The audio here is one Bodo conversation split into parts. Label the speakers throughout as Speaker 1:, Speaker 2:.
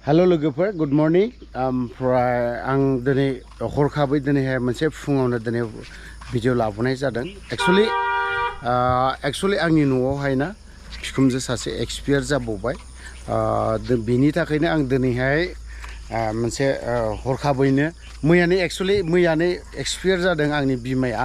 Speaker 1: Hello लोगोफोर गुड मर्निं ओमफ्राय आं दिनै हरखाबै दिनैहाय मोनसे फुङावनो दिनै भिडिअ लाबोनाय जादों एक्चुअली आंनि न'आवहाय ना बिखुमजो सासे एक्सपायार जाबावबाय बेनि थाखायनो आं दिनैहाय मोनसे हरखाबैनो मैयानो एक्सपायार जादों आंनि बिमाया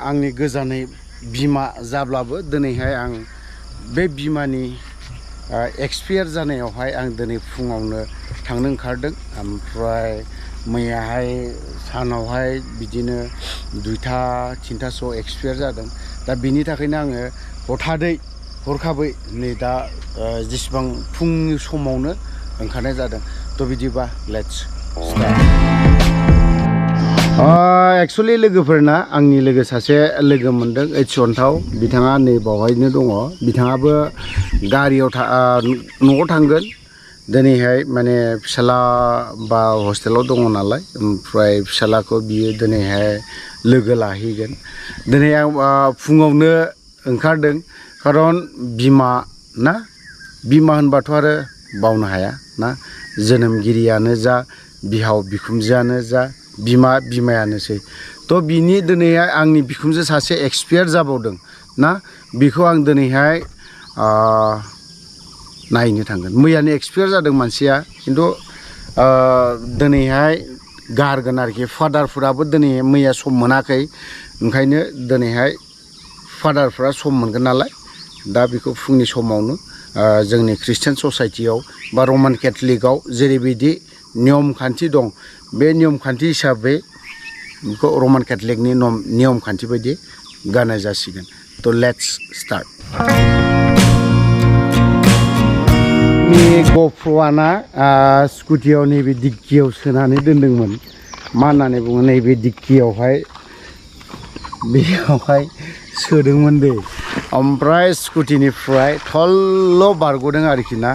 Speaker 1: आंनि गोजानै बिमा जाब्लाबो दिनैहाय आं बे बिमानि एक्सपायार जानायावहाय आं दिनै फुङावनो थांनो ओंखारदों ओमफ्राय मैयाहाय सानावहाय बिदिनो 2-3टासोआव एक्सपायार जादों दा बिनि थाखायनो आङो हरखाबै नै दा जेसेबां फुंनि समावनो ओंखारनाय जादों थ' बिदिबा लेट्स स्टार्ट एक्चुअली लोगोफोरना आंनि लोगो सासे लोगो मोनदों एचअनथाव बिथाङा नै बावहायनो दङ बिथाङाबो गारियाव न'आव थांगोन दिनैहाय माने फिसाला बा हस्टेलाव दङ नालाय ओमफ्राय फिसालाखौ बियो दिनैहाय लोगो लाहैगोन दिनै आं फुङावनो ओंखारदों खारन बिमा होनबाथ' आरो बावनो हाया ना जोनोमगिरियानो जा बिहाव बिखुमजोआनो जा बिमायानोसै थ' बिनि दिनैहाय आंनि बिखुमजो सासे एक्सपायार जाबावदों ना बेखौ आं दिनैहाय नायनो थांगोन मैयानो एक्सपायार जादों मानसिया खिन्थु दिनैहाय गारगोन आरोखि फादारफोराबो दिनै मैया सम मोनाखै ओंखायनो दिनैहाय फादारफ्रा सम मोनगोन नालाय दा बेखौ फुंनि समावनो जोंनि ख्रिस्टियान ससाइटियाव बा रमान केथलिकआव जेरैबायदि नियम खान्थि दं बे नियम खान्थि हिसाबै बेखौ रमान केथलिकनि नियम खान्थि बायदि गाननाय जासिगोन थ' लेट्स स्टार्ट नि ग'प्र'आना स्कुटियाव नैबे डिक्कियाव सोनानै दोनदोंमोन मा होननानै बुङो नैबे डिक्कियावहाय बेयावहाय सोदोंमोन दे ओमफ्राय स्कुटिनिफ्राय थल्ल' बारग'दों आरोखि ना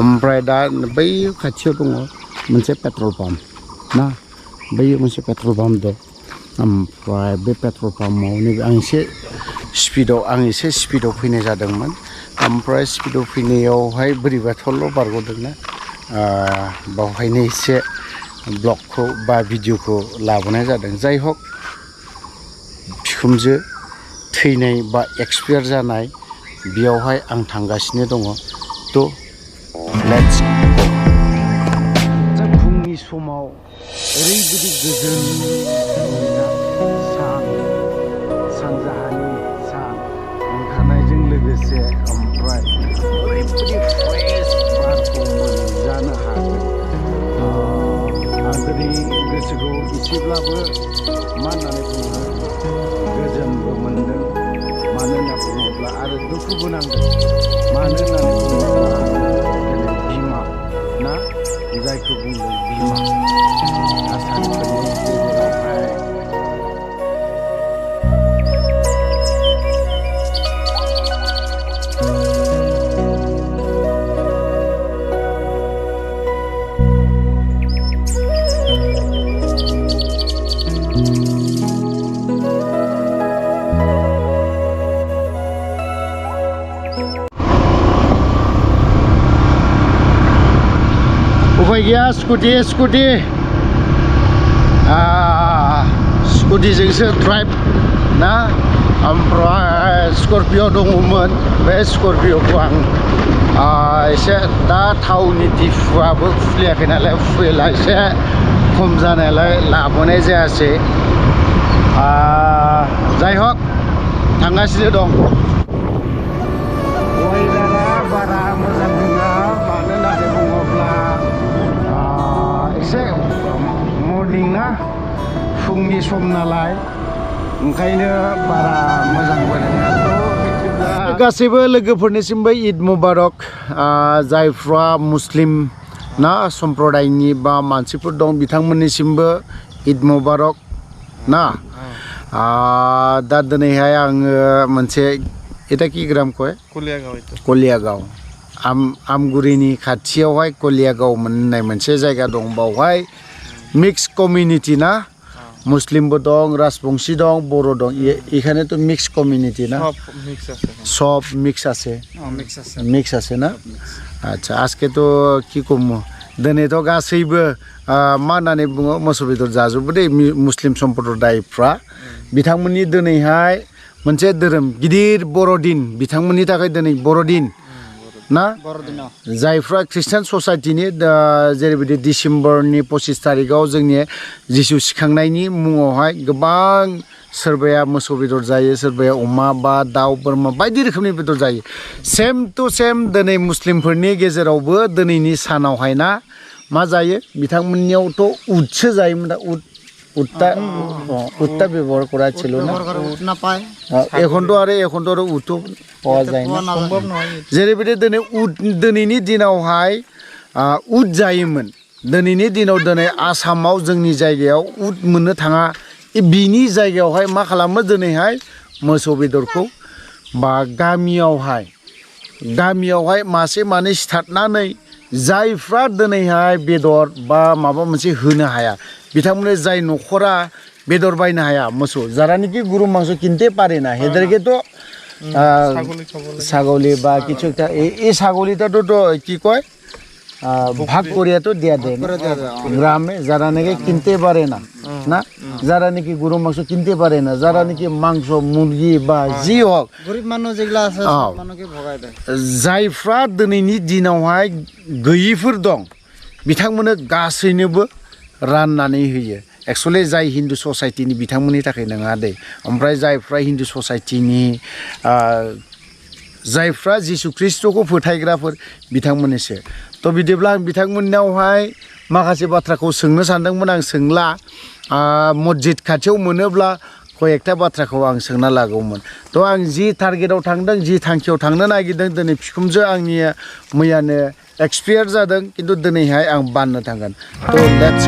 Speaker 1: ओमफ्राय दा बै खाथियाव दङ मोनसे पेट्रल पाम्प ना बै मोनसे पेट्रल पाम्प दं ओमफ्राय बे पेट्रल पाम्पआव नैबे आं एसे स्पिडाव फैनाय जादोंमोन ओमफ्राय स्पिडाव फैनायावहाय बोरैबा थल्ल' बारग'दोंना बावहायनो एसे ब्लगखौ बा भिडिअखौ लाबोनाय जादों जाय हक बिखुमजो थैनाय बा एक्सपायार जानाय बेयावहाय आं थांगासिनो दङ थ' लेट्स गो फुंनि समाव ओरैबायदि गोजोन सानजाहानि सान ओंखारनायजों लोगोसे ओमफ्राय ओरैबायदि फ्रेश बारखौ मोनजानो हागोन आं दिनै गोसोखौ एसेब्लाबो मा होननानै बुङो गोजोनबो मोनदों मानो होनना बुङोब्ला आरो दुखुबो नांदों मानो होननानै बुङोब्ला दिनै बिमा ना जायखौ बुंदों बिमा आसामफोरनि गेजेरावहाय उफाय गैया स्कुटिजोंसो ड्राइभ ना ओमफ्राय स्करपिय' दङमोन बे स्करपिय'खौ आं एसे दा थावनि दिफुआबो खुलियाखै नालाय फुयला एसे खम जानायलाय लाबोनाय जायासै जाय हक थांगासिनो दं वेदारा बारा मोजां नङा मानो होननानै बुङोब्ला एसे मर्निं ना फुंनि सम नालाय ओंखायनो बारा मोजांबो नङा गासैबो लोगोफोरनिसिमबो ईद मुबारक जायफ्रा मुस्लिम ना सम्प्रदायनि बा मानसिफोर दं बिथांमोननिसिमबो ईद मुबारक ना दा दिनैहाय आङो मोनसे এটা কি গ্রাম কয় কলিয়াগাঁও আমগুৰিनि खाथियावहाय कलियागाव होननाय मोनसे जायगा दं बावहाय मिक्स कमिउनिटि ना मुस्लिमबो दं राजबंशी दं बर' दं এখানে তো মিক্স কমিউনিটি না সব মিক্স আছে মিক্স আছে না আচ্ছা আজকে তো কি কম দিনैथ' गासैबो मा होननानै बुङो मोसौ बेदर जाजोबो दे मुस्लिम सम्प्रदायफ्रा बिथांमोननि दिनैहाय मोनसे धोरोम गिदिर बर'दिन बिथांमोननि थाखाय दिनै बर'दिन ना जायफ्रा ख्रिस्टान ससाइटिनि जेरैबायदि डिसेम्बरनि 25 तारिखआव जोंनि जिसु सिखांनायनि मुङावहाय गोबां सोरबाया मोसौ बेदर जायो सोरबाया अमा बा दाउ बोरमा बायदि रोखोमनि बेदर जायो सेम टु सेम दिनै मुस्लिमफोरनि गेजेरावबो दिनैनि सानावहाय ना मा जायो बिथांमोननियावथ' उटसो जायोमोन दा উটটা ব্যবহার করা ছিল না এখনতো আৰু উটও পাওয়া যায় না যেরैबायदि दिनैनि दिनावहाय उट जायोमोन दिनैनि दिनाव दिनै आसामाव जोंनि जायगायाव उट मोननो थाङा बिनि जायगायावहाय मा खालामो दिनैहाय मोसौ बेदरखौ बा गामियावहाय मासे मानै सिथारनानै जायफ्रा दिनैहाय बेदर बा माबा मोनसे होनो हाया बिथांमोननो जाय न'खरा बेदर बायनो हाया मोसौ যারানিকি গরু মাংস কিনতে পারে না এদেরকে তো ছাগলি বা কিছু একটা এই ছাগলিটা তো কি কয় ভাগ করিয়া তো দেয়া দেয় গ্রামে যারা নাকি কিনতে পারে না না যারা নাকি গরু মাংস কিনতে পারে না যারা নাকি মাংস মুরগি বা জি হোক গরিব মানুষ যেগুলা আছে মানুষকে ভগায় দেয় जायफ्रा दिनैनि दिनावहाय गैयिफोर दं बिथांमोननो गासैनोबो राननानै होयो एक्चुअली जाय हिन्दु ससाइटिनि बिथांमोननि थाखाय नङा दे ओमफ्राय जायफ्रा हिन्दु ससाइटिनि जायफ्रा जिसु ख्रिस्टखौ फोथायग्राफोर बिथांमोननिसो तो बिदिब्ला आं बिथांमोननावहाय माखासे बाथ्राखौ सोंनो सानदोंमोन आं सोंला मस्जिद खाथियाव मोनोब्ला कयेकथा बाथ्राखौ आं सोंना लागौमोन तो आं जि टारगेटआव थांदों जि थांखियाव थांनो नागिरदों दिनै बिखुमजो आंनि मैयानो एक्सपायार जादों किन्तु दिनैहाय आं बाननो थांगोन तो लेट्स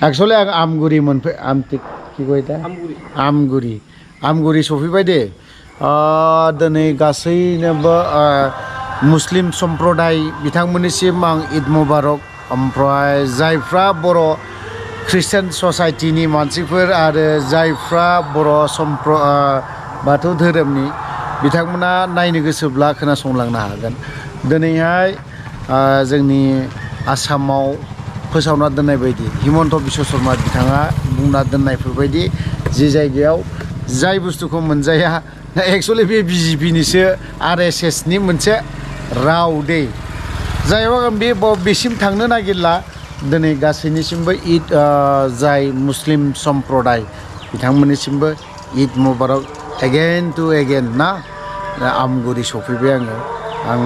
Speaker 1: एक्चुअली आं आमगुरि मोनफै आमगुरि सफैबाय दे दिनै गासैनोबो मुस्लिम सम्प्रदाय बिथांमोननिसिम आं ईद मुबारक ओमफ्राय जायफ्रा बर' ख्रिस्टान ससाइटिनि मानसिफोर आरो जायफ्रा बर' बाथौ धोरोमनि बिथांमोना नायनो गोसोब्ला खोनासंलांनो हागोन दिनैहाय जोंनि आसामाव फोसावना दोननाय बायदि हिमन्त बिश्व शर्मा बिथाङा बुंना दोननायफोरबायदि जि जायगायाव जाय बुस्थुखौ मोनजाया एक्चुअली बे बिजेपिनिसो आरएसएसनि मोनसे राव दे जायबा बे बेसिम थांनो नागिरला दिनै गासैनिसिमबो ईद जाय मुस्लिम सम्प्रदाय बिथांमोननिसिमबो ईद मुबारक एगेन टु एगेन ना आमगुरि सफैबाय आं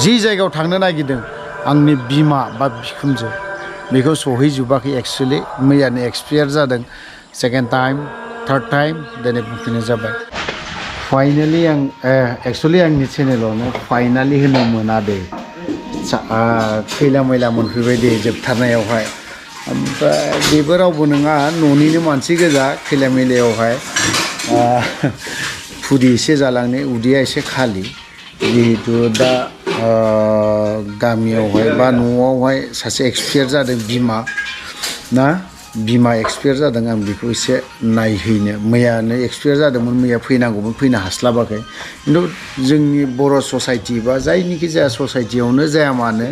Speaker 1: जि जायगायाव थांनो नागिरदों आंनि बिमा बा बिखुमजो बेखौ सहैजोबाखै एक्चुअली मैयानो एक्सपायार जादों सेकेन्ड टाइम थार्ड टाइम दिनै बुंफिननाय जाबाय फाइनालि आं एक्चुअली आंनि चेनेलावनो फाइनालि होनो मोना दे खैला मैला मोनफैबाय दे जोबथारनायावहाय ओमफ्राय बेबो रावबो नङा न'निनो मानसि गोजा खैला मैलायावहाय फुरि एसे जालांनो उदैया एसे खालि जिहेतु दा गामियावहाय बा न'आवहाय सासे एक्सपायार जादों बिमा एक्सपायार जादों आं बेखौ एसे नायहैनो मैयानो एक्सपायार जादोंमोन मैया फैनांगौमोन फैनो हास्लाबाखै खिन्थु जोंनि बर' ससाइटि बा जायनिखि जाया ससाइटियावनो जाया मानो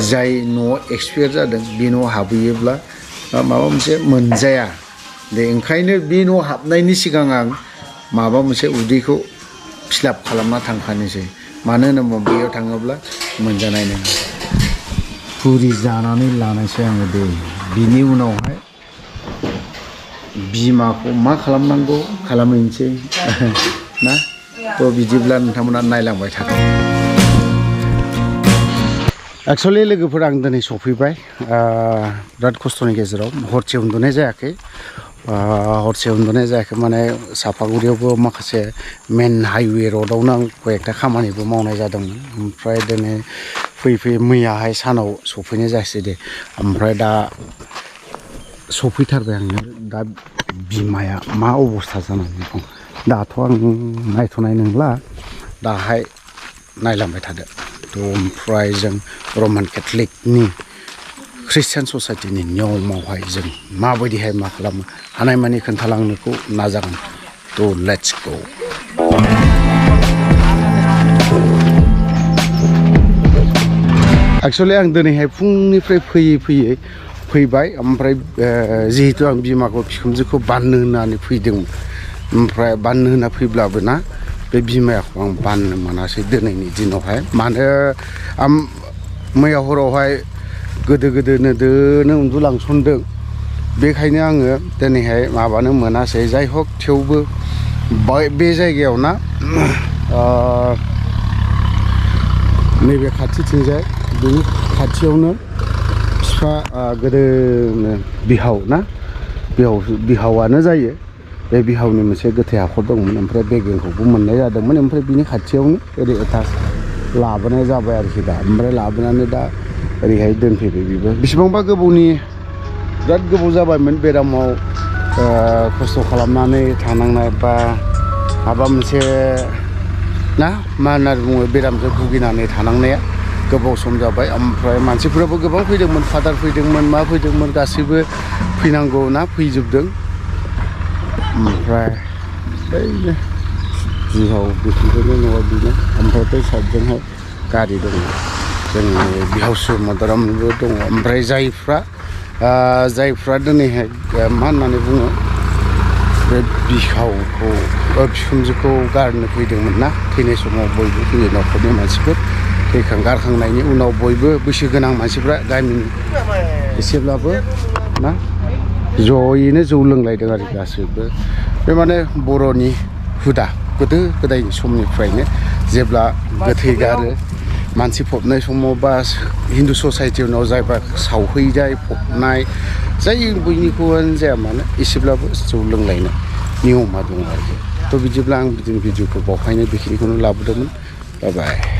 Speaker 1: जाय न'आव एक्सपायार जादों बे न'आव हाबहैयोब्ला माबा मोनसे मोनजाया दे ओंखायनो बे न'आव हाबनायनि सिगां आं माबा मोनसे उदैखौ फिलाप खालामना थांखानोसै मानो होनोबा बेयाव थाङोब्ला मोनजानाय नङा फुरि जानानै लानायसै आङो दे बिनि उनावहाय बिमाखौ मा खालामनांगौ खालामहैनोसै ना तो बिदिब्ला नोंथांमोना नायलांबाय थागोन एक्चुअली लोगोफोर आं दिनै सफैबाय बिराद खस्थ'नि गेजेराव हरसे उन्दुनाय जायाखै माने सापागुरियावबो माखासे मेन हाइवे र'डआवनो आं कयेकथा खामानिबो मावनाय जादोंमोन ओमफ्राय दिनै फैयै मैयाहाय सानाव सफैनाय जायासै दे ओमफ्राय दा सफैथारबाय आङो दा बिमाया मा अबस्था जानानै दं दाथ' आं नायथ'नाय नंला दाहाय नायलांबाय थादो थ' ओमफ्राय जों रमान केथलिकनि ख्रिस्टियान ससाइटिनि नियमावहाय जों माबायदिहाय मा खालामो हानायमानि खोन्थालांनोखौ नाजागोन थ' लेट्स गो एक्चुअली आं दिनैहाय फुंनिफ्राय फैबाय ओमफ्राय जिहेतु आं बिमाखौ बिखुनजोखौ बाननो होननानै फैदोंमोन ओमफ्राय बाननो होनना फैब्लाबो ना बे बिमाखौ आं बाननो मोनासै दिनैनि दिनावहाय मानो आं मैया हरावहाय गोदोनो दोनो उन्दुलांसनदों बेखायनो आङो दिनैहाय माबानो मोनासै जाय हक थेवबो बे जायगायाव ना नैबे खाथिथिंजाय बेनि खाथियावनो बिफा गोदोनो बिहाव ना बिहावानो जायो बे बिहावनि मोनसे गोथै हाखर दंमोन ओमफ्राय बेगेंखौबो मोननाय जादोंमोन ओमफ्राय बिनि खाथियावनो ओरै एटाच लाबोनाय जाबाय आरोखि दा ओमफ्राय लाबोनानै दा ओरैहाय दोनफैबाय बेबो बेसेबांबा गोबावनि बिराद गोबाव जाबायमोन बेरामाव खस्थ' खालामनानै थानांनाय बा माबा मोनसे ना मा होननानै बुङो बेरामजों भुगिनानै थानांनाया गोबाव सम जाबाय ओमफ्राय मानसिफोराबो गोबां फैदोंमोन फादार फैदोंमोन मा फैदोंमोन गासैबो फैनांगौ ना फैजोबदों ओमफ्राय बैनो बिहाव बिखुनजोनि न'आ बेनो ओमफ्राय बै साइडजोंहाय गारि दङ जोंनि बिहावसु मदारामबो दङ ओमफ्राय जायफ्रा दिनैहाय मा होननानै बुङो बे बिहावखौ बिखुनजोखौ गारनो फैदोंमोन ना थैनाय समाव बयबो फैयो न'खरनि मानसिफोर गारखांनायनि उनाव बयबो बैसो गोनां मानसिफ्रा गामिनि एसेब्लाबो ना जयैनो जौ लोंलायदों आरो गासैबो बे माने बर'नि हुदा गोदो गोदायनि समनिफ्रायनो जेब्ला गोथै गारो मानसि फबनाय समाव बा हिन्दु ससाइटिनाव जायबा सावहैजाय फबनाय जाय बयनिखौआनो जाया मानो एसेब्लाबो जौ लोंलायनाय नियमा दङ आरोखि थ' बिदिब्ला आं बिदिनो भिडिअखौ बावहायनो बेखिनिखौनो लाबोदोंमोन बाय बाय